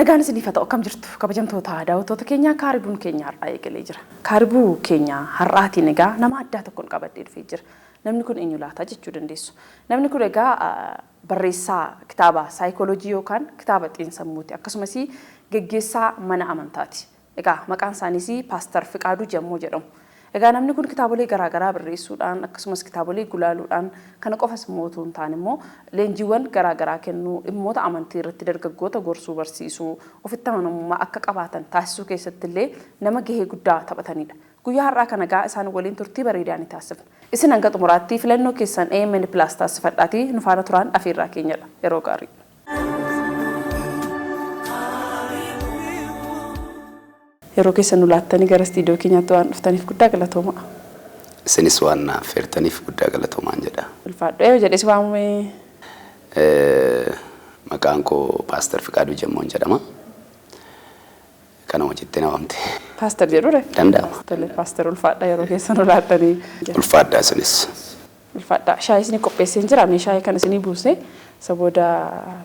Nagaan isiniif haa ta'u akkam jirtu kabajamtoota daawwattoota keenyaa kaaribuun keenya har'aa eegalee jira. Kaaribuu keenya har'aatiin egaa nama addaa tokkoon qabadhee dhufee jira. Namni kun eenyu laata jechuu dandeessu. Namni kun egaa barreessaa kitaaba saayikooloojii yookaan kitaaba xiinsammuuti akkasumas geggeessaa mana amantaati. Egaa maqaan isaaniis Paastar Fiqaaduu Jammoo jedhamu. Egaa namni kun kitaabolee garaa garaa barreessuudhaan akkasumas kitaabolee gulaaluudhaan kana qofas immoo utuu hin taane immoo leenjiiwwan garaa garaa kennuu dhimmoota amantii irratti dargaggoota gorsuu barsiisuu ofitti amanamummaa akka qabaatan taasisuu keessatti illee nama gahee guddaa taphatanidha. Guyyaa har'aa kana egaa isaan waliin turtii bareedaa ni taasifna. Isin hanga xumuraatti filannoo keessan AMN Plus taasifadhaatii nu faana turaan afeerraa keenyadha. Yeroo gaarii. Yeroo keessan nu laattanii gara istiidiyoo keenyaatti waan dhuftaniif guddaa galatoomaa. Isinis waan na affeertaniif guddaa galatoomaan jedha. Ulfaadhu. Eenyu jedhee si waamamee? Maqaan koo Paaster Fiqaaduu Jammoon jedhama. Kanuma jettee na waamte. Paaster jedhuure? Danda'ama. Tole Paaster ulfaadha yeroo keessan nu laattanii. Ulfaadhaa isinis. Ulfaadhaa. Shaayii isinii qopheesseen jira. Mee shaayii kana isinii buusee isa booda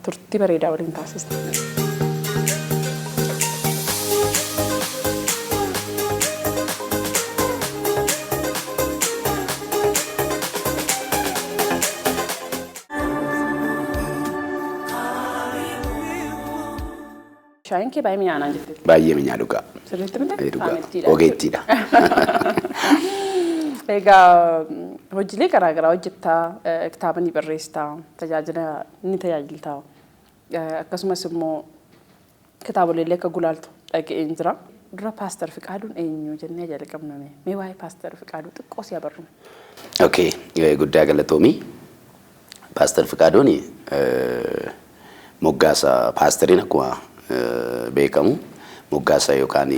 turtii bareedaa waliin taasisna. Shaayiin kee baay'ee mi'aa naan jetteetta. Baay'ee minyaa dhugaa. Sirriitti miti? Ee, dhugaa. Saamettiidha. Ogeettiidha. Egaa hojiilee garaa garaa hojjettaa, kitaaba ni barreessitaa, tajaajila ni tajaajiltaa. Akkasumas immoo kitaabolee illee akka gulaaltu dhaga'een jira. Dura Paaster Fiqaaduun eenyu jennee jalqabna mee? Mee waa'ee Paaster Fiqaaduu xiqqoo si abarru. Okay, guddaa galatoomi. Paaster Fiqaaduun moggaasa paasteriin akkuma beekamu moggaasa yookaan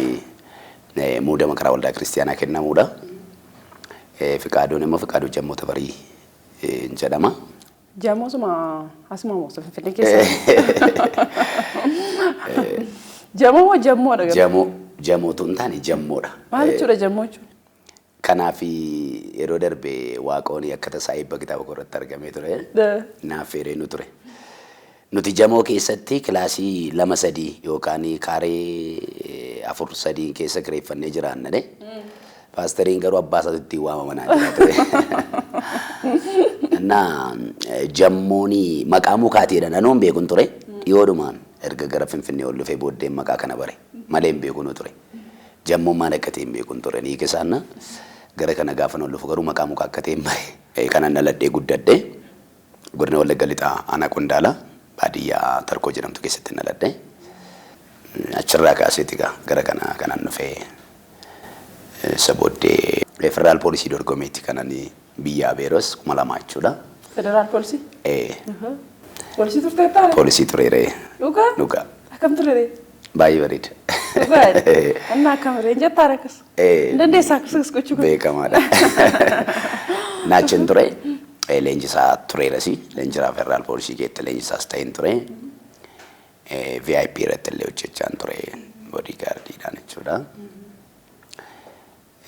muudama karaa waldaa kiristiyaanaa kennamuudha. Fiqaaduun immoo Fiqaaduu Jammoo Tafarii jedhama. Jamoo suma asuma moo Finfinnee keessa? Jamoo moo jammoodha garuu? Jamoo jamootu hin taane jammoodha. Maal jechuudha jammoo jechuun? Kanaaf yeroo darbe Waaqoon akka tasaa eebba kitaaba koo irratti argamee ture. Naaf feeree nu ture. Nuti jamoo keessatti kilaasii lama sadii yookaan kaaree afur sadiin keessa kireeffannee jiraanna. Paasteriin garuu abbaa isaatu ittiin waamama naan jedhaa ture. Innaa jammoon maqaa mukaatiidha nanuu hin beekun ture. Dhiyoodhumaan erga gara Finfinnee ol dhufee booddeen maqaa kana bare malee hin beekunu ture. Jammoon maal akka ta'e hin beekun ture. Ni hiika gara kana gaafan ol dhufu garuu maqaa mukaa akka ta'e hin bare. Kanan dhaladhee guddadhe godina Wallagga Lixaa aanaa Qondaalaa baadiyyaa Tarkoo jedhamtu keessatti dhaladhe. Achirraa kaaseeti gara kana kanan dhufee isa booddee federaal poolisii dorgomeetti kanan biyyaa beeros 2000 jechuudha. Federaal poolisii? Poolisii turteettaa? Poolisii tureeree. Dhugaa? Dhugaa. Akkam turere? Baay'ee bareeda. Dhugaa? Annaa akkam ree? Jettaa akkas? Hin dandeessaa akkas gochuu kun? Beekamaadha. Naachin ture. Leenjisaa tureerasi. Leenjisaa federaal poolisii keetti leenjisaas ta'een ture. VIP irratti illee hojjechaan ture. Bodyguardiidhaan jechuudha.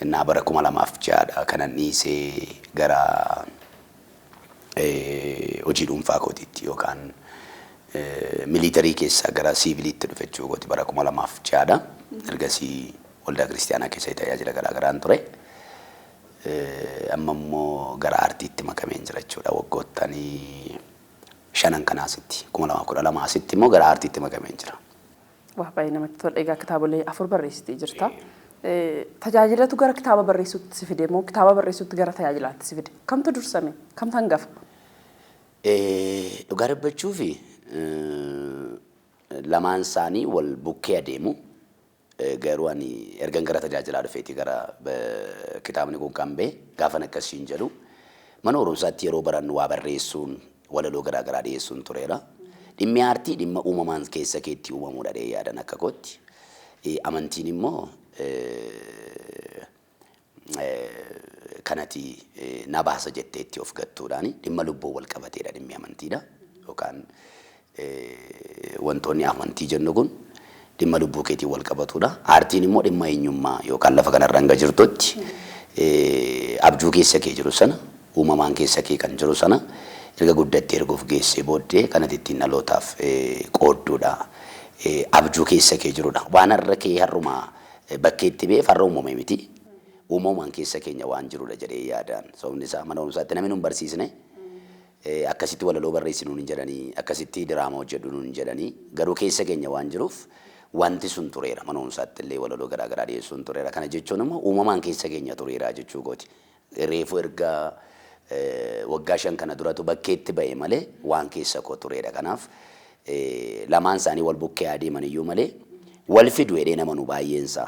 Innaa bara 2006dha kanan dhiisee gara hojii dhuunfaa kootiitti yookaan militarii keessaa gara siiviliitti dhufe jechuu kooti bara 2006dha. Ergasii waldaa kiristiyaanaa keessatti tajaajila garaa garaan ture. Amma immoo gara aartiitti makameen jira jechuudha. Waggoottanii shanan kanaa asitti 2012 asitti immoo gara aartiitti makameen jira. Waa baay'ee namatti tola. Egaa kitaabolee afur barreessitee jirta. Tajaajilatu gara kitaaba barreessuutti si fide moo kitaaba barreessuutti gara tajaajilaatti si fide? Kamtu dursame? Kamtu hangafa? Dhugaa dubbachuuf lamaan isaanii wal bukkee adeemu. Garuu ani ergan gara tajaajilaa dhufeeti gara kitaabni kun kan ba'e gaafan akkasiin jedhu mana barumsaatti yeroo barannu waa barreessuun walaloo garaa garaa dhiyeessuun tureera. Dhimmi aartii dhimma uumamaan keessa keetti uumamuudha dhee yaadan akka kootti. Amantiin immoo kanati na baasa jetteetti of gattuudhaani dhimma lubbuu wal qabateedha dhimmi amantiidha. Yookaan wantoonni amantii jennu kun dhimma lubbuu keetiin wal qabatudha. Aartiin immoo dhimma eenyummaa yookaan lafa kanarra hanga jirtutti abjuu keessa kee jiru sana uumamaan keessa kee kan jiru sana erga guddattee erga of geessee booddee kanati ittiin dhalootaaf qoodduudha. Abjuu keessa kee jirudha. Waan har'a kee har'uma bakkeetti ba'ee farra uumame miti. Uumamaan keessa keenya waan jirudha jedhee yaadaan. Sababni isaa mana barumsaatti namni nu hin barsiisne, akkasitti walaloo barreessi nuun hin jedhanii, akkasitti diraamaa hojjedhu nuun hin jedhanii, garuu keessa keenya waan jiruuf wanti sun tureera. Mana barumsaatti illee walaloo garaa garaa dhiyeessuun tureera. Kana jechuun immoo uumamaan keessa keenya tureera jechuu kooti. Reefu erga waggaa 5 kana duratu bakkeetti ba'e malee waan keessa koo tureedha. Kanaaf lamaan isaanii wal bukkee adeeman iyyuu malee wal fidu jedhee nama nu baay'eensaa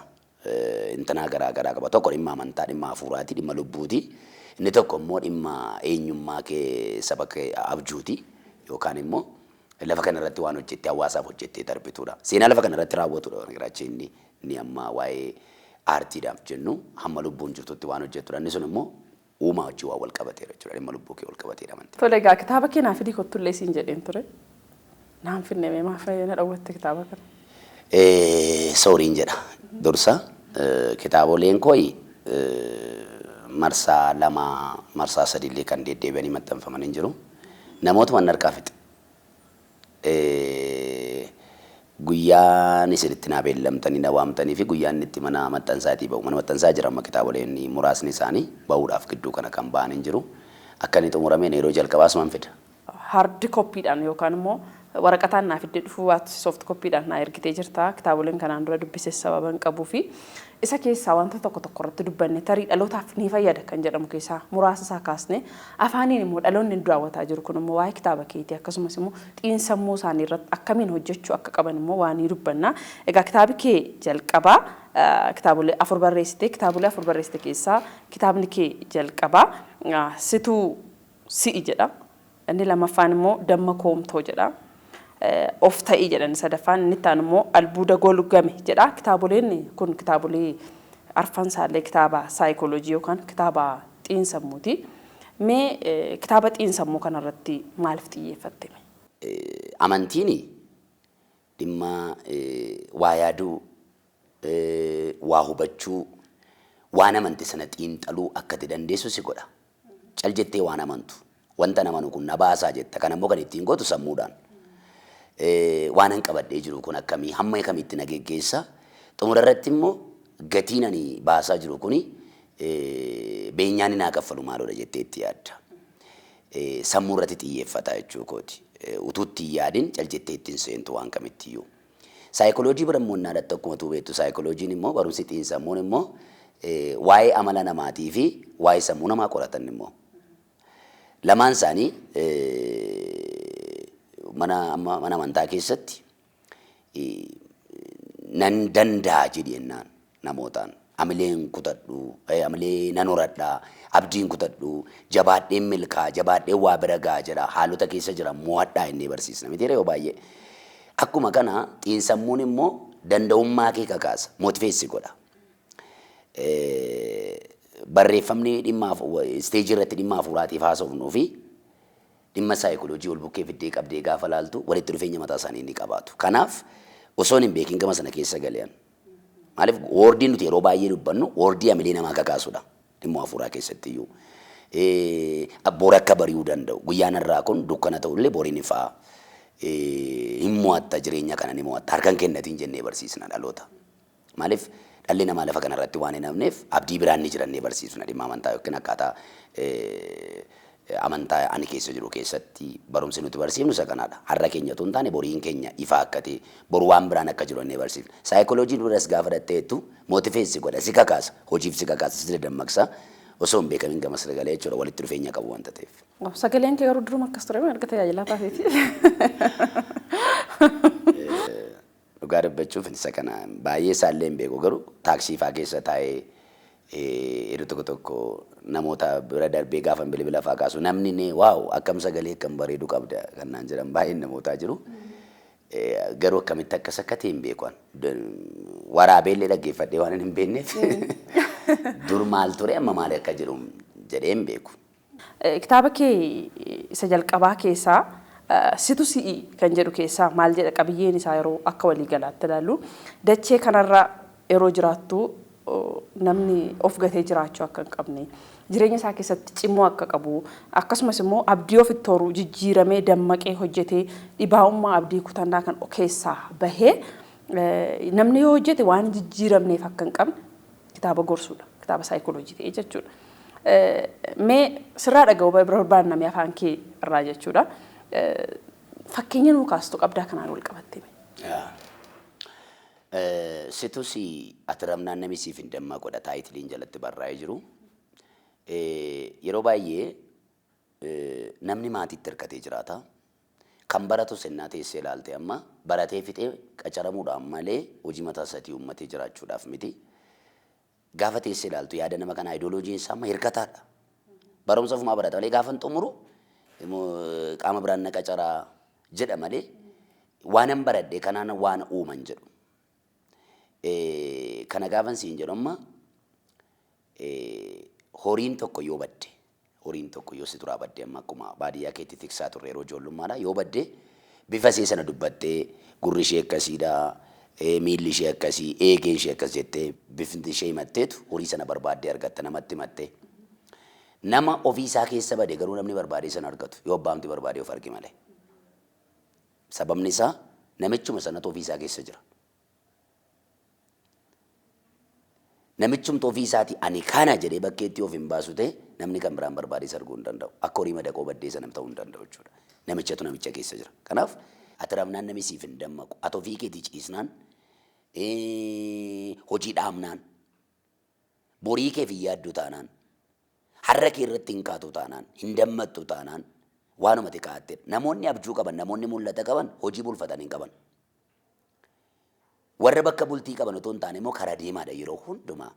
intanaa garaa garaa qaba. Tokko dhimma amantaa, dhimma hafuuraati, dhimma lubbuuti. Inni tokko immoo dhimma eenyummaa kee, saba kee, abjuuti yookaan immoo lafa kana irratti waan hojjettee hawaasaaf hojjettee darbituudha. Seenaa lafa kana irratti raawwatudha. Garaacha inni amma waa'ee aartiidhaaf jennu hamma lubbuun jirtutti waan hojjettudha. Inni sun immoo uumaa hojii waan wal qabateera jechuudha. Dhimma lubbuu kee wal qabateera amantii. Tole egaa, kitaaba kee naa fidii kottullee siin jedheen ture. Naan finne, mee maaf na dhowwatte kitaaba kana? Sorryn jedha. Dursa kitaaboleen kooyi marsaa 2, marsaa sadiillee kan deddeebi'anii maxxanfaman hin jiru. Namootuma harkaa fixe. Guyyaan isin itti naa beellamtanii na waamtanii fi guyyaan itti mana maxxansaatii ba'u. Mana maxxansaa jira amma, kitaaboleen muraasni isaanii ba'uudhaaf gidduu kana kan ba'an hin jiru. Akka inni xumurameen yeroo jalqabaas man fida. Hard copydhaan yookaan immoo waraqataan naa fiddee dhufuu baatu, soft copydhaan naa ergitee jirta. Kitaaboleen kanaan dura dubbises sababa hin qabuu fi isa keessaa wanta tokko tokko irratti dubbanne, tarii dhalootaaf ni fayyada kan jedhamu keessaa muraasa isaa kaasne, afaaniin immoo dhaloonni daawwataa jiru kun immoo waa'ee kitaaba keetii akkasumas immoo xiinsammuu isaanii irratti akkamiin hojjechuu akka qaban immoo waan ni dubbanna. Egaa kitaabi kee jalqabaa, kitaabolee afur barreessite, kitaabolee afur barreessite keessaa kitaabni kee jalqabaa "Situu Si'i" jedha. Inni lammaffaan immoo "Damma Koomtoo" jedha. "Of Ta'i" jedhan sadaffaan, inni itti aanu immoo "Albuuda Golgame" jedha. Kitaaboleen kun, kitaabolee arfan isaallee kitaaba saayikooloojii yookaan kitaaba xiinsammuuti. Mee kitaaba xiinsammuu kanarratti maaliif xiyyeeffatte? Amantiin dhimma waa yaaduu, waa hubachuu, waan amante sana xiinxaluu akka itti dandeessu si godha. Cal jettee waan amantu. Wanta namanu kun na baasaa jetta. Kan ammoo kan ittiin gootu sammuudhaan. Waan an qabadhee jiru kun akkamii, hamma kamitti na geggeessa? Xumura irratti immoo gatiin ani baasaa jiru kuni beenyaan naa kaffalu maaloodha jettee itti yaadda. Sammuu irratti xiyyeeffata jechuu kooti. Utuu itti hin yaadin cal jettee ittiin seentu waan kamittiyyuu. Saayikooloojii bira immoo innaa dhatte, akkuma tuu beektu, saayikooloojiin immoo, barumsi xiinsammuun immoo waa'ee amala namaatii fi waa'ee sammuu namaa qoratan immoo. Lamaan isaanii mana amma mana amantaa keessatti nan danda'a jedhi jennaan namootaan amileen kutadhu, amilee nan horadhaa, abdiin kutadhu, jabaadheen milkaa, jabaadheen waa bira ga'a jedha, haalota keessa jiran mo'adhaa innee barsiisna miti yeroo baay'ee. Akkuma kana xiinsammuun immoo danda'ummaa kee kakaasa, motivate godha. Barreeffamni dhimma isteejii irratti dhimma hafuuraatiif haasofnuu fi dhimma saayikooloojii wal bukkee fiddee qabdee gaafa laaltu walitti dhufeenya mataa isaanii ni qabaatu. Kanaaf osoo hin beekin gama sana keessa galeen. Maaliif, wordiin nuti yeroo baay'ee dubbannu wordii amilee namaa kakaasudha. Dhimma hafuuraa keessatti iyyuu. Bor akka bari'uu danda'u. Guyyaan har'aa kun dukkana ta'ullee boriin ifaa. Hin mo'atta, jireenya kana ni mo'atta. Harkan kennatiin jennee barsiisna dhaloota. Maaliif, dhalli namaa lafa kanarratti waan hin hafneef abdii biraan ni jirannee barsiisna. Dhimma amantaa yookiin akkaataa amantaa ani keessa jiru keessatti barumsi nuti barsiifnu isa kanaadha. Har'a keenya otoo hin taane boriin keenya ifaa akka ta'e, boru waan biraan akka jiru jennee barsiifna. Saayikooloojii duras gaafa dhatteettu motivate godha, si kakaasa, hojiif si kakaasa, si dadammaqsa. Osoo hin beekamin gama sagalee jechuudha, walitti dhufeenya qabu wanta ta'eef. Sagaleen kee garuu duruma akkas ture moo erga tajaajilaa taateeti? Dhugaa dubbachuuf isa kana baay'ee isaallee hin beeku, garuu taaksii fa'aa keessa taa'ee yeroo tokko tokko namoota bira darbee gaafa bilbila fa'aa kaasu namni ni "Wow, akkam sagalee akkam bareedu qabda" kan naan jedhan baay'een namootaa jiru. Garuu akkamitti akkas akka ta'e hin beeku. Waraabeellee dhaggeeffadhee waan hin beekneef dur maal ture, amma maal akka jiru jedhee hin beeku. Kitaaba kee isa jalqabaa keessaa "Situ Si'i" kan jedhu keessaa maal jedha qabiyyeen isaa yeroo akka waliigalaatti ilaallu? Dachee kanarra yeroo jiraattu Namni of gatee jiraachuu akka hin qabne, jireenya isaa keessatti cimuu akka qabu, akkasumas immoo abdii ofitti horuu, jijjiiramee dammaqee hojjetee dhibaa'ummaa abdii kutannaa kan keessaa bahee namni yoo hojjete waan jijjiiramneef akka hin qabne kitaaba gorsuudha. Kitaaba saayikooloojii ta'e jechuudha. Mee sirraa dhaga'uu barbaanname afaan kee irraa jechuudha. Fakkeenya nuu kaastu qabdaa kanaan wal qabattee? Situs ati ramnaan namni siif hin dammaqudha titleiin jalatti barraa'ee jiru. Yeroo baay'ee namni maatiitti hirkatee jiraata. Kan baratu sennaa teessee ilaalte amma baratee fixee qacaramuudhaan malee hojii mataa isaatii uummatee jiraachuudhaaf miti. Gaafa teessee ilaaltu yaada nama kanaa, ideologyiin isaa amma hirkataadha. Barumsa ofumaa barata malee gaafa hin xumuru qaama biraan na qacaraa jedha malee waanan baradhe kanaan waan uuman jedhu. Kana gaafan siin jedhu, amma horiin tokko yoo badde, horiin tokko yoo si duraa badde, amma akkuma baadiyyaa keetti tiksaa turre yeroo ijoollummaadha, yoo badde bifa ishee sana dubbattee, gurri ishee akkasiidha, miilli ishee akkasii, eegeen ishee akkas jettee bifni ishee himatteetu horii sana barbaaddee argatta namatti himattee. Nama ofii isaa keessa bade garuu namni barbaadee sana argatu yoo abbaamti barbaadee of arge malee. Sababni isaa namichuma sanatu ofii isaa keessa jira. Namichumtu ofii isaatii ani kana jedhee bakkeetti of hin baasu ta'e namni kan biraan barbaadee isa arguu hin danda'u. Akka horii madaqoo baddee sana ta'uu hin danda'u jechuudha. Namichatu namicha keessa jira. Kanaaf ati ramnaan namni siif hin dammaqu. Ati ofii keetii ciisnaan, hojii dhaabnaan, borii keef hin yaaddu taanaan, har'a kee irratti hin kaatu taanaan, hin dammattu taanaan waanuma ati kaa'attedha. Namoonni abjuu qaban, namoonni mul'ata qaban hojii bulfatan hin qaban. Warra bakka bultii qaban otoo hin taane immoo karaa deemaadha yeroo hundumaa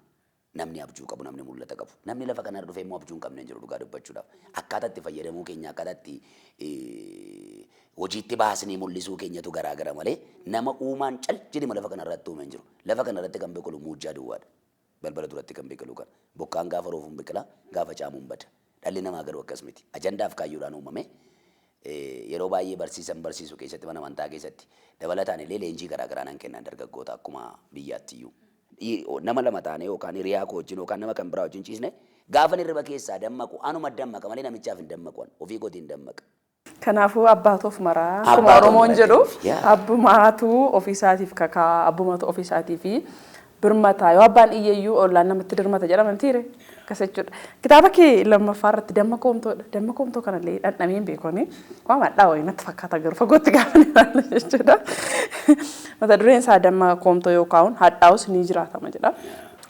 namni abjuu qabu, namni mul'ata qabu. Namni lafa kanarra dhufee immoo abjuu hin qabne hin jiru dhugaa dubbachuudhaaf. Akkaataa itti fayyadamuu keenya, akkaataa itti hojiitti baasnee mul'isuu keenyatu garaagara malee nama uumaan cal jedhima lafa kanarratti uume hin jiru. Lafa kanarratti kan biqilu muujjaa duwwaadha. Balbala duratti kan biqilu kana. Bokkaan gaafa roofuun biqila, gaafa caamuun bada. Dhalli namaa garuu akkas miti. Ajandaaf kaayyoodhaan uumame. Yeroo baay'ee barsiisan barsiisu keessatti, mana amantaa keessatti dabalataan illee leenjii garaagaraa nan kennan dargaggoota akkuma biyyaatti iyyuu. Nama lama taanee yookaan hiriyaa koo wajjin yookaan nama kan biraa wajjin ciisne gaafa hirriba keessaa dammaqu anuma dammaqa malee namichaaf hin dammaqu, ofii kootiin hin dammaqa. Kanaafuu abbaatu of maraa akkuma Oromoon jedhu, abbumaatu ofiisaatiif kakaa, abbumatu ofiisaatiif birmataa, yoo abbaan iyyeeyyuu ollaan namatti dirmata jedhama mitiire, akkas jechuudha. Kitaaba kee lammaffaa irratti damma koomtoodha. Damma koomtoo kanallee dhandhamee hin beekoni. Waan hadhaa wayii natti fakkaata garuu fagootti gaafa ilaalu jechuudha. Mata dureen isaa damma koomtoo yoo kaa'uun hadhaa'us ni jiraatama jedha.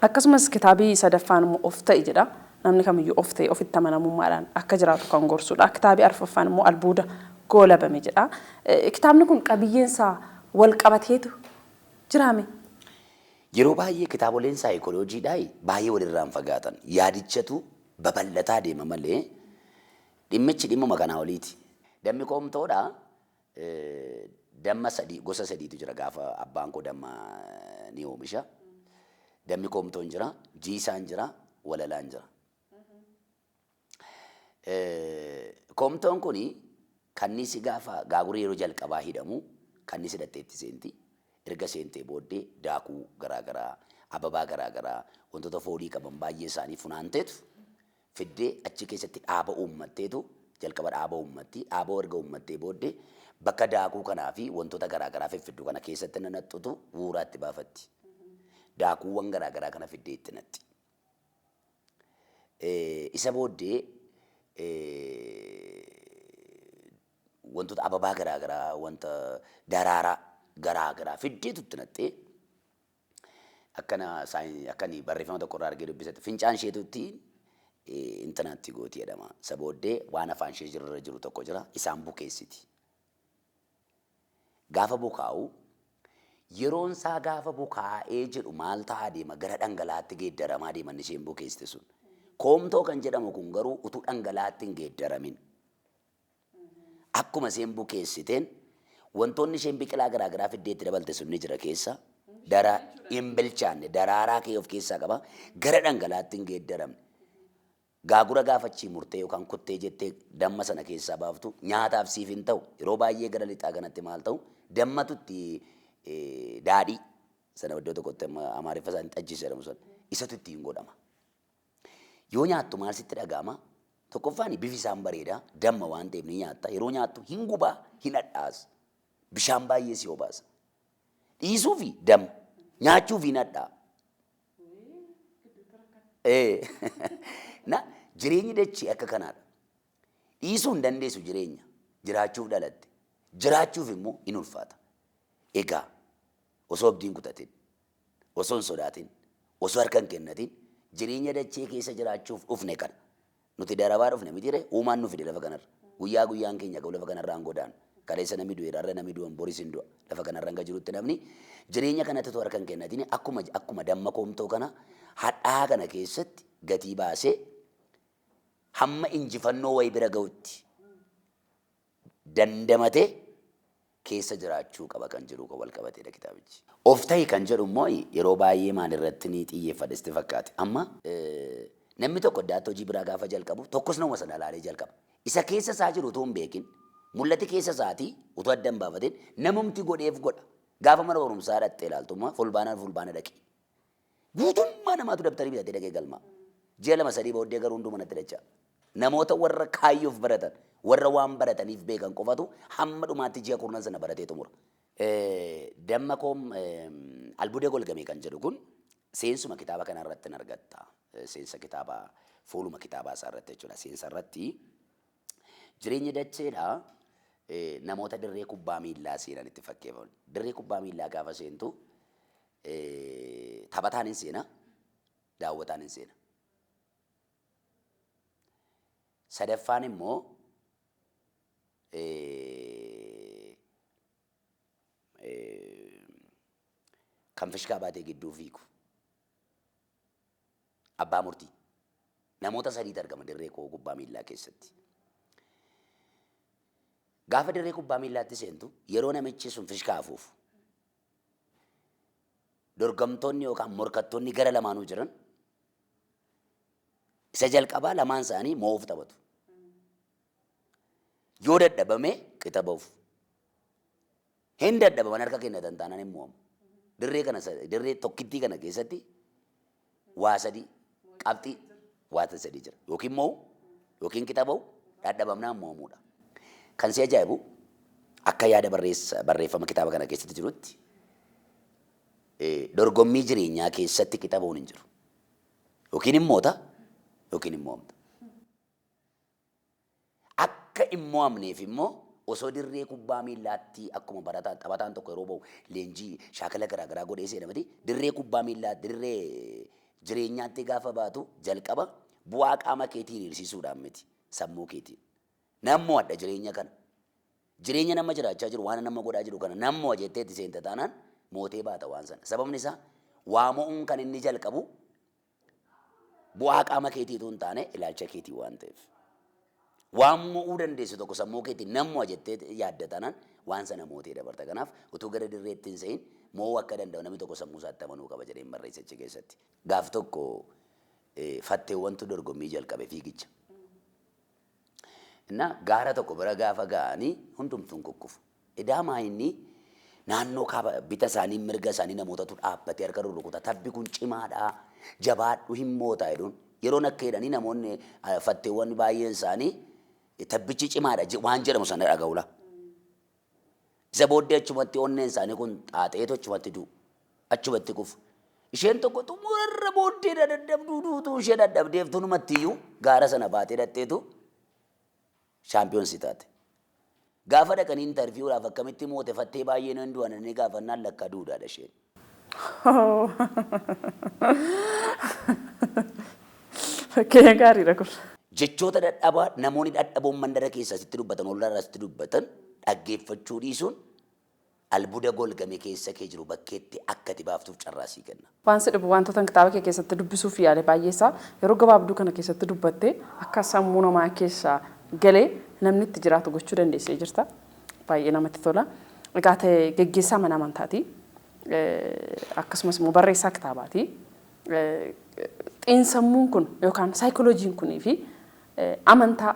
Akkasumas kitaabii sadaffaan immoo of ta'i jedha. Namni kamiyyuu of ta'e ofitti amanamummaadhaan akka jiraatu kan gorsudha. Kitaabii arfaffaan immoo albuuda goolabame jedha. Kitaabni kun qabiyyeen isaa wal qabateetu jiraame. Yeroo baay'ee kitaaboleen saayikolojiidhaa baay'ee walirraan fagaatan. Yaadichatu babal'ataa deema malee dhimmichi dhimmuma kanaa oliiti. Dammi koomtoodha. Damma sadii, gosa sadiitu jira gaafa abbaan koo damma ni oomisha. Dammi koomtoon jira, jiisaan jira, walalaan jira. Koomtoon kuni kanniisi gaafa gaagurri yeroo jalqabaa hidhamu kanniisi hidhattee itti seenti. Erga seentee booddee daakuu garaagaraa, ababaa garaagaraa, wantoota foolii qaban baay'ee isaanii funaanteetu fiddee achi keessatti dhaaba uummatteetu jalqaba dhaaba uummatti. Dhaaba erga uummattee booddee bakka daakuu kanaa fi wantoota garaagaraa fiffiddu kana keessatti nanaxxutu wuuraatti baafatti. Daakuuwwan garaagaraa kana fiddee itti natti. Isa booddee wantoota ababaa garaagaraa, wanta daraaraa garaagaraa fiddeetu itti naxxee, akkana akkani barreeffama tokko irraa argee dubbisetti fincaan isheetutti intanaatti gooti jedhama. Isa booddee waan afaan ishee irra jiru tokko jira, isaan bukeessiti. Gaafa bukaa'u, yeroon isaa gaafa bukaa'ee jedhu maal ta'aa deema? Gara dhangalaatti geeddaramaa deema inni isheen bukeessite sun. Koomtoo kan jedhamu kun garuu utuu dhangalaatti hin geeddaramin akkuma isheen bukeessiteen wantoonni isheen biqilaa garaagaraa fiddee itti dabalte sun ni jira keessa. Dara hin bilchaanne daraaraa kee of keessaa qaba. Gara dhangalaatti hin geeddaramne. Gaagura gaafachii murtee yookaan kuttee jettee damma sana keessaa baaftu nyaataaf siif hin ta'u. Yeroo baay'ee gara lixaa kanatti maal ta'u, dammatu itti daadhii sana iddoo tokkotti amma Amaariffa isaanii xajjis jedhamu sana. Isatu ittiin godhama. Yoo nyaattu maal sitti dhaga'ama? Tokkoffaan bifi isaan bareeda, damma waan ta'eef ni nyaatta. Yeroo nyaattu hin gubaa, hin hadhaas. Bishaan baay'ee si obaasa. Dhiisuufi damma, nyaachuufi hin hadhaa. Na jireenyi dachee akka kanaadha. Dhiisuu hin dandeessu jireenya. Jiraachuuf dhalatte. Jiraachuuf immoo in ulfaata. Egaa osoo abdii hin kutatin, osoo hin sodaatin, osoo harka hin kennatin jireenya dachee keessa jiraachuuf dhufne kana. Nuti darabaa dhufne mitiire uumaan nu fide lafa kanarra. Guyyaa guyyaan keenya ga'u lafa kanarraa hin godaanu. Kaleessa namni du'eera, har'a namni du'an, boris hin du'a. Lafa kanarra hanga jirutti namni jireenya kanatti otoo harka hin kennatin akkuma damma koomtoo kana hadhaa kana keessatti gatii baasee hamma injifannoo wayii bira ga'utti dandamatee keessa jiraachuu qaba kan jedhu kan wal qabateedha kitaabichi. Of ta'i kan jedhu immoo yeroo baay'ee maalirratti ni xiyyeeffadha sitti fakkaate. Amma namni tokko addaatti hojii biraa gaafa jalqabu tokkos nama sana ilaalee jalqaba. Isa keessa isaa jiru utuu hin beekin, mul'ati keessa isaatii utuu adda hin baafatin namumti godheef godha. Gaafa mana barumsaa dhaqxee ilaaltu immoo fulbaana fulbaana dhaqi. Guutummaa namaatu dabtarii bitatee dhaqee galmaa. Ji'a lama sadii booddee garuu hunduu manatti dacha'a. Namoota warra kaayyoof baratan, warra waan barataniif beekan qofatu hamma dhumaatti ji'a kurnan sana baratee xumura. Damma koom albuuda golgame kan jedhu kun seensuma kitaaba kanaa irratti hin argatta. Seensa kitaaba fuuluma kitaabaa isaa irratti jechuudha. Seensa irratti jireenyi dacheedha namoota dirree kubbaa miillaa seenan itti fakkeeffamu. Dirree kubbaa miillaa gaafa seentu taphataan hin seena, daawwataan hin seena. Sadaffaan immoo kan fishkaa baatee gidduu fiigu. Abbaa murtii. Namoota sadiitu argama dirree kubbaa miillaa keessatti. Gaafa dirree kubbaa miillaatti seentu yeroo namichi sun fishkaa afuufu dorgomtoonni yookaan morkattoonni gara lamaanuu jiran isa jalqabaa lamaan isaanii mo'uuf taphatu. Yoo dadhabame qixa ba'uuf. Hin dadhabaman harka kennatan taanaan hin mo'amu. Dirree kana dirree tokkittii kana keessatti waa sadii qabxii waa sadii jira. Yookiin mo'u yookiin qixa ba'u dadhabamnaan mo'amuudha. Kan si ajaa'ibu akka yaada barreeffama kitaaba kana keessatti jirutti dorgommii jireenyaa keessatti qixa ba'uun hin jiru. Yookiin hin moota yookiin hin mo'amta. Akka hin mo'amneef immoo osoo dirree kubbaa miillaatti akkuma barataan taphataan tokko yeroo ba'u leenjii shaakala garaagaraa godhee seena miti dirree kubbaa miillaa dirree jireenyaatti gaafa baatu jalqaba bu'aa qaama keetii hiriirsiisuudhaan miti sammuu keetiin. Nan mo'adha jireenya kana. Jireenya nama jiraachaa jiru waan nama godhaa jiru kana nan mo'a jettee itti seenta taanaan mootee baata waan sana. Sababni isaa waa mo'uun kan inni jalqabu bu'aa qaama keetii utuu hin taane ilaalcha keetii waan ta'eef. Waan mo'uu dandeessu tokko sammuu keetiin nan mo'a jettee yaadda taanaan waan sana mootee dabarta. Kanaaf utuu gara dirreetti hin se'in mo'uu akka danda'u namni tokko sammuu isaatti amanuu qaba jedheen barreesse achi keessatti. Gaaf tokko fatteewwantu dorgommii jalqabe fiigicha. Inna gaara tokko bira gaafa ga'anii hundumtuun kukkufu. Edaa maa inni naannoo kaaba bita isaanii mirga isaanii namootatu dhaabbatee harka rurrukuta. Tabbi kun cimaadha. Jabaadhu hin moota jedhuun. Yeroon akka jedhanii namoonni fatteewwan baay'een isaanii tabbichi cimaadha waan jedhamu sana dhaga'ula. Isa booddee achumatti onneen isaanii kun xaaxeetu achumatti du'u. Achumatti kufu. Isheen tokko xumurarra booddee dadhabduu duutuu ishee dadhabdeef tunumatti iyyuu gaara sana baatee dhaqxeetu shaampiyoonsii taate. Gaafa dhaqanii intarviiwudhaaf akkamitti moote fattee baay'een hin du'an inni gaafannaan lakkaa duudhaadha isheen. Fakkeenya gaariidha kun. Jechoota dadhabaa namoonni dadhaboon mandara keessaa sitti dubbatan ollaarraa sitti dubbatan dhaggeeffachuu dhiisuun albuuda golgame keessa kee jiru bakkeetti akka ati baaftuuf carraa sii kenna. Waan si dhibu wantoota kitaaba kee keessatti dubbisuuf yaale baay'eesaa yeroo gabaabduu kana keessatti dubbattee akka sammuu namaa keessa galee namni itti jiraatu gochuu dandeessee jirta. Baay'ee namatti tola. Egaa ta'e geggeessaa mana amantaati. Akkasumas immoo barreessaa kitaabaati. Xiinsammuun kun yookaan saayikoloojiin kunii fi amantaa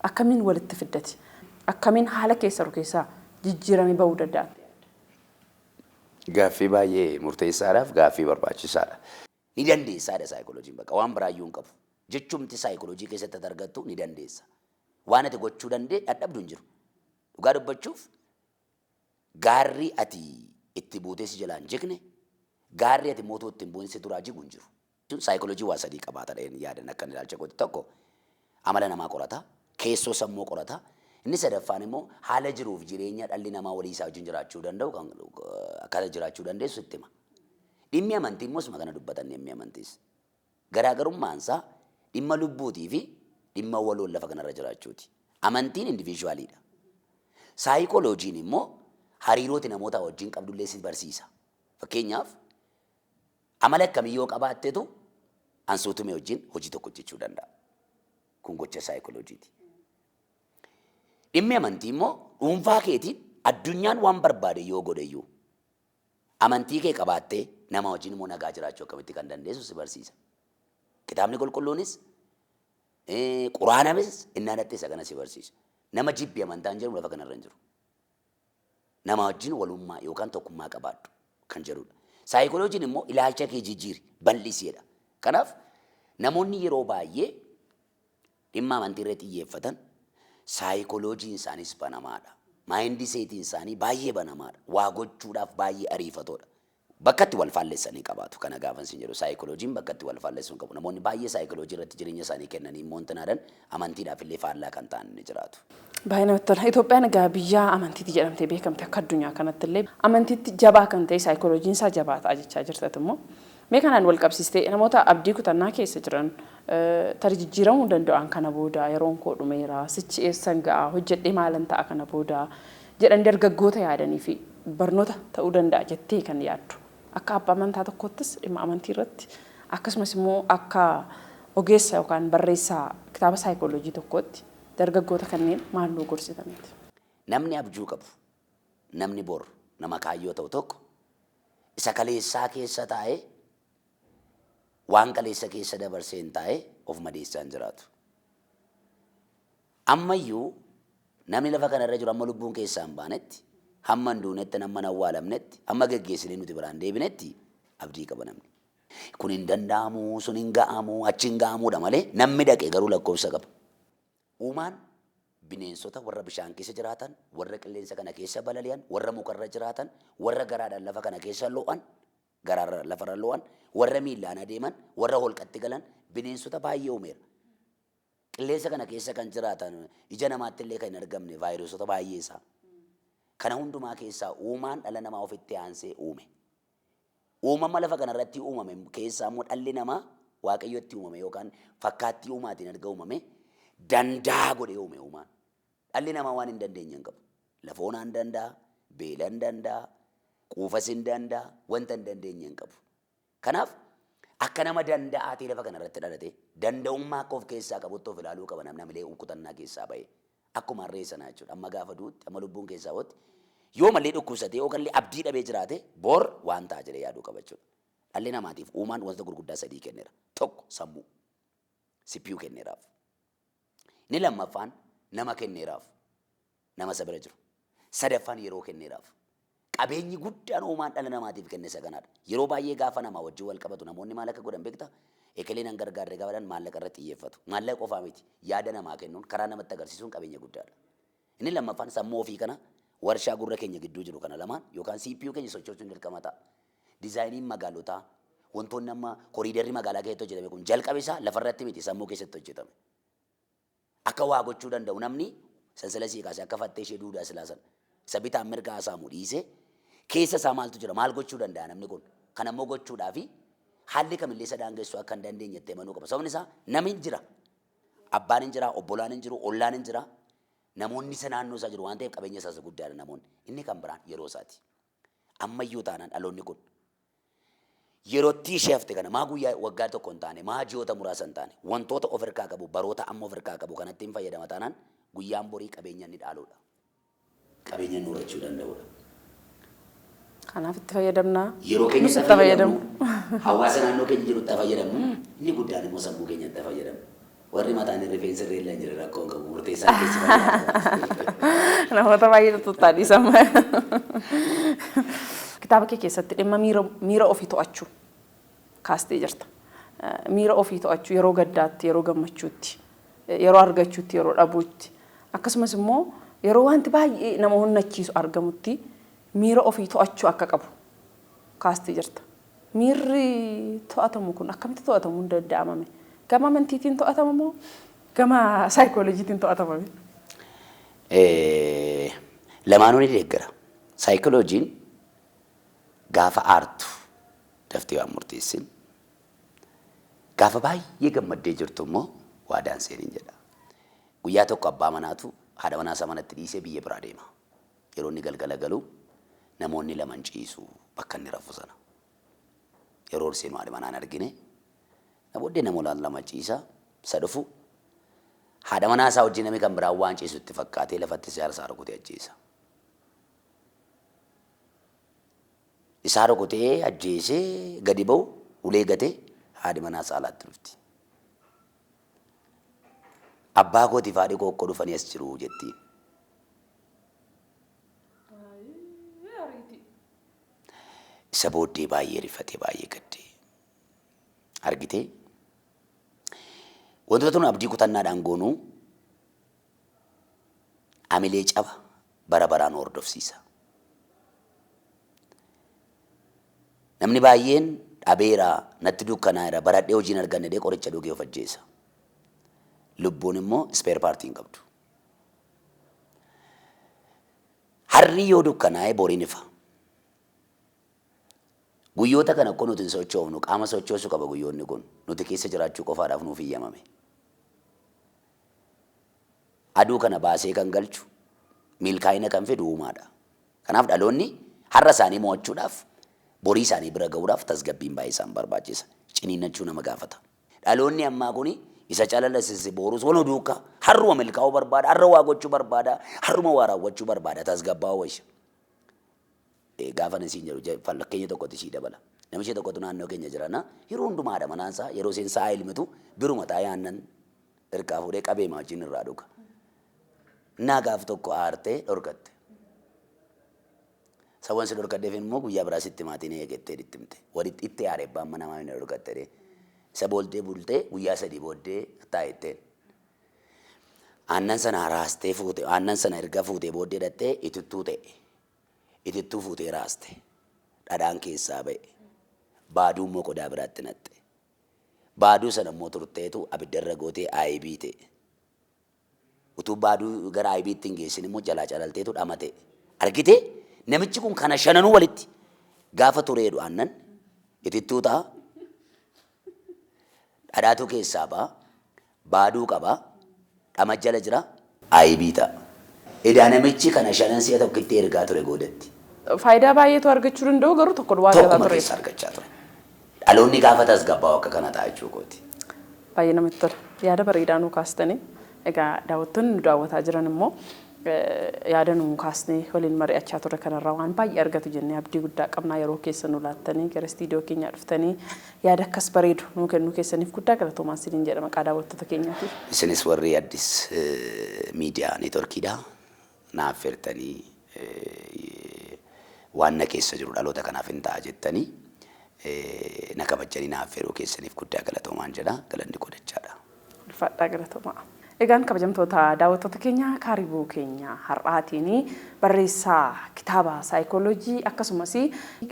akkamiin walitti fiddati? Akkamiin haala keessa jiru keessaa jijjiiramee ba'uu danda'a? Gaaffii baay'ee murteessaadhaaf gaaffii barbaachisaadha. Ni dandeessaadha saayikolojiin, bakka waan biraayyuu hin qabu. Jechumti saayikoloojii keessatti ati argattu ni dandeessa. Waan ati gochuu dandee dadhabdu hin jiru. Dhugaa dubbachuuf, gaarri ati itti buutee si jalaan jigne, gaarri ati mootuu itti hin bu'in si duraa jigu hin jiru. Saayikoloojii waa sadii qabaata dhaheen yaadan akkan ilaalcha kooti. Tokko, amala namaa qorata, keessoo sammuu qorata. Inni sadaffaan immoo haala jiruuf jireenya dhalli namaa walii isaa wajjin jiraachuu danda'u, kan akkaataa jiraachuu dandeessu itti hima. Dhimmi amantii immoo isuma kana dubbatan. Dhimmi amantiis. Garaagarummaan isaa dhimma lubbuutii fi dhimma waloon lafa kanarra jiraachuuti. Amantiin individualiidha. Saayikolojiin immoo hariirooti namoota wajjin qabdullee si barsiisa. Fakkeenyaaf, amala akkamii yoo qabaattetu ansuutumee wajjin hojii tokko hojjechuu danda'a. Kun gocha saayikolojiiti. Dhimmi amantii immoo dhuunfaa keetiin addunyaan waan barbaade yoo godhe iyyuu, amantii kee qabaattee nama wajjin immoo nagaa jiraachuu akkamitti kan dandeessu si barsiisa. Kitaabni qulqulluunis, quraanamis innaa dhatte isa kana si barsiisa. Nama jibbi amantaan jedhamu lafa kanarra hin jiru. Nama wajjin walummaa yookaan tokkummaa qabaadhu kan jedhudha. Saayikoloojiin immoo ilaalcha kee jijjiiri, bal'isiidha. Kanaaf namoonni yeroo baay'ee dhimma amantii irratti xiyyeeffatan saayikoloojiin isaaniis banamaadha. Mindsetiin isaanii baay'ee banamaadha. Waa gochuudhaaf baay'ee ariifatoodha. Bakka itti wal faallessanii qabaatu. Kana gaafa isin jedhu, saayikoloojiin bakka itti wal faallessuu hin qabu. Namoonni baay'ee saayikoloojii irratti jireenya isaanii kennanii immoo intinaadan amantiidhaaf illee faallaa kan ta'an ni jiraatu. Baay'ee namatti tola. Itoophiyaan egaa biyya amantiiti jedhamtee beekamte. Akka addunyaa kanatti illee amantiitti jabaa kan ta'e saayikoloojiin isaa jabaa ta'a jechaa jirtatu immoo. Mee kanaan wal qabsiistee namoota abdii kutannaa keessa jiran, tarii jijjiiramuu danda'an, kana booda yeroon koo dhumeera, sichi eessan ga'a, hojjedhee maalan ta'a kana booda jedhan, dargaggoota yaadanii fi barnoota ta'uu danda'a jettee kan yaaddu, akka abbaa amantaa tokkoottis dhimma amantii irratti, akkasumas immoo akka ogeessa yookaan barreessaa kitaaba saayikooloojii tokkootti, dargaggoota kanneen maal nuu gorsitaniiti? Namni abjuu qabu, namni bor nama kaayyoo ta'u tokko, isa kaleessaa keessa taa'ee, waan kaleessa keessa dabarsee hin taa'ee of madeessaa hin jiraatu. Ammayyuu namni lafa kanarra jiru amma lubbuun keessaa hin baanetti, hamma hin duunetti, hamma hin awwaalamnetti, hamma geggeessinee nuti biraan deebinetti abdii qaba namni. Kun hin danda'amu, sun hin ga'amu, achi hin ga'amuudha malee namni dhaqe garuu lakkoofsa qaba. Uumaan bineensota warra bishaan keessa jiraatan, warra qilleensa kana keessa balali'an, warra mukarra jiraatan, warra garaadhaan lafa kana keessa lo'an, garaarra lafarra lo'an, warra miillaan adeeman, warra holqatti galan, bineensota baay'ee uumeera. Qilleensa kana keessa kan jiraatan, ija namaatti illee kan hin argamne vaayirusota baay'ee isaa. Kana hundumaa keessaa uumaan dhala namaa ofitti aansee uume. Uumama lafa kanarratti uumame keessaa immoo dhalli namaa Waaqayyotti uumame yookaan fakkaattii uumaatiin erga uumame, danda'a godhee uume uumaan. Dhalli namaa waan hin dandeenye hin qabu. Lafa onaa hin danda'a, beela hin danda'a, quufas hin danda'a, wanta hin dandeenye hin qabu. Kanaaf akka nama danda'aatii lafa kanarratti dhalate, danda'ummaa akka of keessaa qabutti of ilaaluu qaba namni hamilee kutannaa keessaa ba'e. Akkuma harree sanaa jechuudha. Amma gaafa du'utti, amma lubbuun keessaa ba'utti, yoo mallee dhukkubsatee yookaan illee abdii dhabee jiraate, bor waan ta'a jedhee yaaduu qaba jechuudha. Dhalli namaatiif uumaan wantoota gurguddaa sadii kenneera. Tokko, sammuu. CPU kenneeraaf. Inni lammaffaan nama kenneeraaf. Nama isa bira jiru. Sadaffaan yeroo kenneeraaf. Qabeenyi guddaan uumaan dhala namaatiif kenne isa kanaadha. Yeroo baay'ee gaafa namaa wajjin wal qabatu namoonni maal akka godhan beektaa? Ekelee nan gargaarre gaafa jedhan maallaqa irratti xiyyeeffatu. Maallaqa qofaa miti. Yaada namaa kennuun, karaa namatti agarsiisuun qabeenya guddaadha. Inni lammaffaan sammuu ofii kana, warshaa gurra keenya gidduu jiru kana lamaan yookaan CPU keenya sochoosuun dirqama ta'a. Dizaayiniin magaalotaa, wantoonni amma koriidarri magaalaa keessatti hojjetame kun jalqabi isaa lafarratti miti, sammuu keessatti hojjetame. Akka waa gochuu danda'u namni sansala sii kaasee akka fattee ishee duudaa silaa sana isa bitaan mirga haasa'amu dhiisee, keessa isaa maaltu jira, maal gochuu danda'a namni kun, kana immoo gochuudhaafi haalli kamillee isa daangessuu akka hin dandeenye itti amanuu qaba. Sababni isaa namni jira. Abbaan hin jira, obbolaan hin jiru, ollaan hin jira. Namoonni isa naannoo isaa jiru waan ta'eef qabeenya isaa isa guddaadha namoonni. Inni kan biraan yeroo isaati. Ammayyuu taanaan dhaloonni kun yerootti ishee hafte kana, maa guyyaa waggaa tokko hin taane, maa ji'oota muraasa hin taane, wantoota of harkaa qabu, baroota amma of harkaa qabu kanatti hin fayyadama taanaan, guyyaan borii qabeenya inni dhaaluudha. Qabeenya inni horachuu danda'udha. Kanaaf itti fayyadamnaa. Yeroo keenya Nus itti itti fayyadamu. Fayyadamnu, hawaasa naannoo keenya jiru itti fayyadamnu, inni guddaan immoo sammuu keenya itti fayyadamnu. Warri mataan rifeensa irra illee hin jire rakkoo hin qabu, murteessaan keessi fayyadamu. Namoota baay'eetu tuttaa dhiisama. Kitaaba kee keessatti dhimma miira ofii to'achuu kaastee jirta. Miira ofii to'achuu yeroo gaddaatti, yeroo gammachuutti, yeroo argachuutti, yeroo dhabuutti, akkasumas immoo yeroo wanti baay'ee nama honnachiisu argamutti miira ofii to'achuu akka qabu kaastee jirta. Miirri to'atamu kun akkamitti to'atamuu hin danda'amame? Gama amantiitiin to'atama moo gama saayikooloojiitiin to'atamame? Lamaanuu ni deeggara. Saayikooloojiin gaafa aartu daftee waan murteessin, gaafa baay'ee gammaddee jirtu immoo waadaan seeniin jedha. Guyyaa tokko abbaa manaatu haadha manaa isaa manatti dhiisee biyya biraa deema. Yeroo inni galgala galu namoonni lama hin ciisu bakka inni rafu sana. Yeroo ol seenu haadha manaa hin argine. Na booddee namoota lama ciisa isa dhufu haadha manaa isaa wajjin namni kan biraan waan ciisu itti fakkaatee lafatti isaa rukutee ajjeesa. Isaa rukutee ajjeesee gadi ba'u ulee gatee haadhi manaa isaa alaatti dhufti. Abbaa kootiif haadhi koo okkoo dhufanii as jiru jettiin. Isa booddee baay'ee rifatee baay'ee gaddee. Argitee? Wantoota tun abdii kutannaadhaan goonuu amilee caba bara baraan hordofsiisa. Namni baay'een dhabeera, natti dukkanaa'eera, baradhee hojii hin arganne jedhee qoricha dhugee of ajjeesa. Lubbuun immoo spare partii hin qabdu. Harri yoo dukkanaa'e boriin ifa. Guyyoota kana akkoo nuti hin sochoofnu, qaama sochoosu qaba guyyoonni kun. Nuti keessa jiraachuu qofaadhaaf nuuf iyyamame. Aduu kana baasee kan galchu, milkaa'ina kan fidu uumaadha. Kanaaf dhaloonni har'a isaanii mo'achuudhaaf, borii isaanii bira ga'uudhaaf tasgabbiin baay'ee isaan barbaachisa. Ciniinnachuu nama gaafata. Dhaloonni ammaa kuni isa calalasise boorus wal duukaa har'uma milkaa'uu barbaada, har'a waa gochuu barbaada, har'uma waa raawwachuu barbaada, tasgabbaa'uu wayya. Gaafa ani siin jedhu fakkeenya tokkotti sii dabala. Namichi tokkotu naannoo keenya jirana yeroo hundumaa haadha manaan isaa yeroo isheen sa'a ilmitu biruma taa'ee aannan hirkaa fuudhee qabee wajjin irraa dhuga. Naa gaaf tokko aartee dhorkatte. Sawan si dhorkadheef immoo guyyaa biraa sitti maatiin eegettee itti himte. Walitti itti aare abbaan manaa maaliin na dhorkatte jedhee. Isa booddee bultee guyyaa sadii booddee taa'etteen. Aannan sana raastee fuute, aannan sana erga fuutee booddee dhattee itittuu ta'e. Itittuu fuutee raaste. Dhadhaan keessaa ba'e. Baaduu immoo qodaa biraatti naqxe. Baaduu sana immoo turteetu abiddarra gootee ayibii ta'e. Utuu baaduu gara ayibiitti hin geessin immoo jalaa calalteetu dhama ta'e. Argitee? Namichi kun kana shananuu walitti gaafa tureedhu aannan itittuu ta'a. Dhadhaatu keessaa ba'a. Baaduu qaba. Dhama jala jira. Ayibii ta'a. Edaa namichi kana shanan si'a tokkitti ergaa ture goodatti. Faayidaa baay'eetu argachuu danda'u garuu tokko duwwaa argataa Tokkuma ture. keessa argachaa ture. Dhaloonni gaafa tasgabbaa'u akka kana ta'a jechuu kooti. Baay'ee namatti tola. Yaada bareedaa nuu kaastanii. Egaa daawwattoonni nu daawwataa jiran immoo yaada nuu kaasnee waliin mari'achaa turre kanarraa waan baay'ee argatu jennee abdii guddaa qabnaa. Yeroo keessa nu laattanii gara istiidiyoo keenyaa dhuftanii yaada akkas bareedu nuu kennuu keessaniif guddaa galatoomaa isiniin jedha maqaa daawwattoota keenyaatiif. Isinis warri Addis Miidiyaa Neetworkiidha. Na affeertanii waan na keessa jiru dhaloota kanaaf hin ta'a jettanii na kabajjanii na affeeruu keessaniif guddaa galatoomaan jedha. Galanni koo dachaadha. Ulfaadhaa galatoomaa. Egaan kabajamtoota daawwattoota keenya kaaribuu keenya har'aatiin barreessaa kitaaba saayikooloojii akkasumas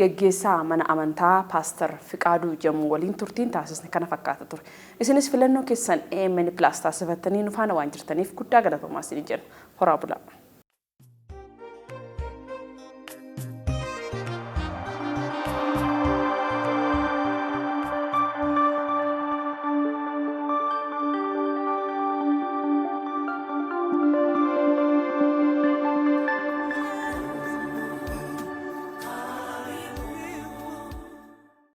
geggeessaa mana amantaa Paaster Fiqaaduu Jamuu waliin turtiin taasisne kana fakkaata ture. Isinis filannoo keessan AMN Plus taasifattanii nu faana waan jirtaniif guddaa galatoomaa isin jenna. Horaa bulaa.